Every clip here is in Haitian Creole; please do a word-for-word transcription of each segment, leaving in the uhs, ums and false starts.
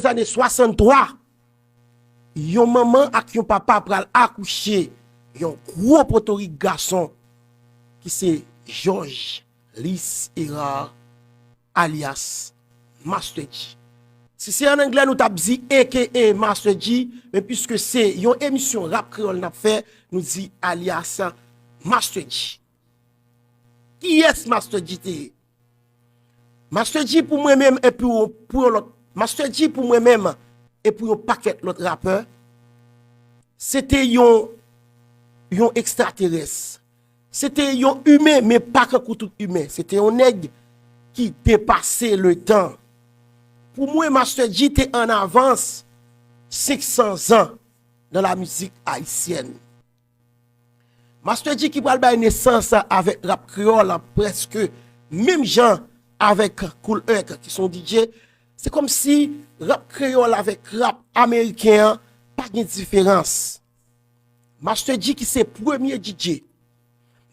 ane swasanntwa, yon manman ak yon papa pral akouche yon gwo potorik gason ki se Jòj Lis Erard alyas Master G. Si se an anglè nou t ap di A K A Master G, men piske se yon emisyon rap kreyòl n ap fè, nou di alyas Master G. Kiyès Master G te ye? Master G pou mwen menm e pou, pou yon lòt, Master G pou mwen menm e pou yon pakèt lòt rapè, se te yon, yon ekstraterès. Se te yon imen, men pa kankou tout imen. Se te yon nèg ki depase letan. Pou mwen, Master G te an avans senk san zan nan la mizik ayisyèn. Master G ki pral bay nesans avèk rap kreyòl prèske menm jan avèk Kool Herc ki se yon D J. Se kòmsi rap kreyòl avèk rap ameriken an pa gen diferans. Master G ki se premye D J.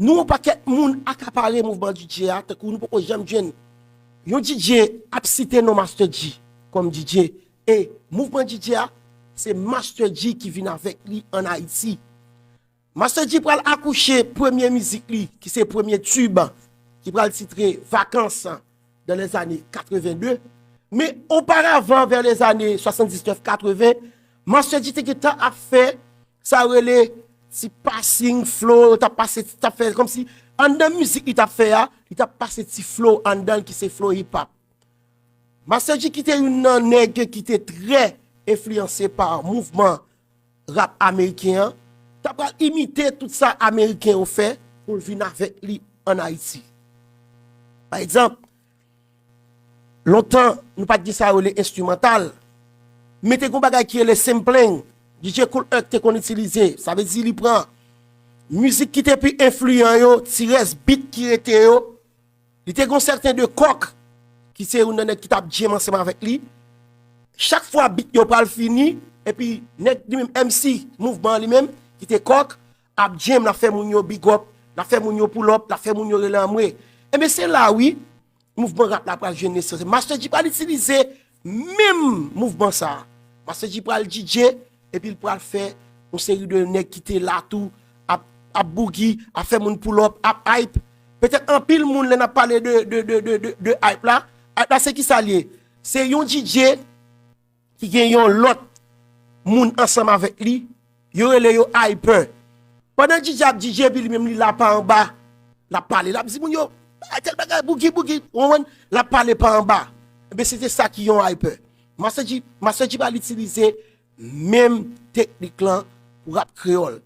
Nou yon pakèt moun akapare mouvman D J a, tankou nou poko janm jwenn yon D J ap site non Master G kòm D J. E mouvman D J a, se Master G ki vin avèk li an Ayiti. Master G pral akouche premye mizik li, ki se premye tube, ki pral titre Vacances dans les années quatre-vingt-deux. Men oparavan, vè lèzane swasanndisnèf katreven, Master G te gentan ap fè sa yo rele ti passing flow, t ap pase, t ap fè kòmsi anndan mizik li t ap fè a, li t ap pase ti flow anndan l ki se flow hip hop. Master G ki te youn nan nèg ki te trè enfliyanse pa mouvman rap ameriken an, ta pral imite tout sa ameriken yo fè pou l vin avèk li ann Ayiti. Pa egzanp, lontan nou pa t gen sa yo rele enstrimantal, men te gen yon bagay ki rele sampling, D J Kool Herc te konn itilize. Sa vle di li pran mizik ki te pi enfliyan yo, ti rès beat ki rete yo, li te gen yon sèten de Kòk, ki se youn nan nèg ki t ap jam ansanm avèk li. Chak fwa beat yo pral fini, epi nèg li menm M C mouvman an li menm, ki te Kòk, ap jam, l ap fè moun yo big up, l ap fè moun yo pull up, l ap fè moun yo rele anmwe. Ebyen se la wi, mouvman rap la pral jwenn nesans. Master G pral itilize menm mouvman sa a. Master G pral D J, epi l pral fè yon seri de nèg ki te la tou, ap, ap boogie, ap fè moun pull up, ap hype. Petèt anpil moun, lè n ap pale de, de, de, de, de, de hype la, hype la se kisa l ye? Se yon D J ki gen yon lòt moun ansanm avèk li, yo rele yo hyper. Pandan D J ap D J, epi li menm li la pa anba, l ap pale, l ap di moun yo, "Bagay, tèl bagay, boogie, boogie," w konprann? L ap pale pa anba. Ebyen, se te sa ki yon hyper. Master G, Master G pral itilize menm teknik lan pou rap kreyòl.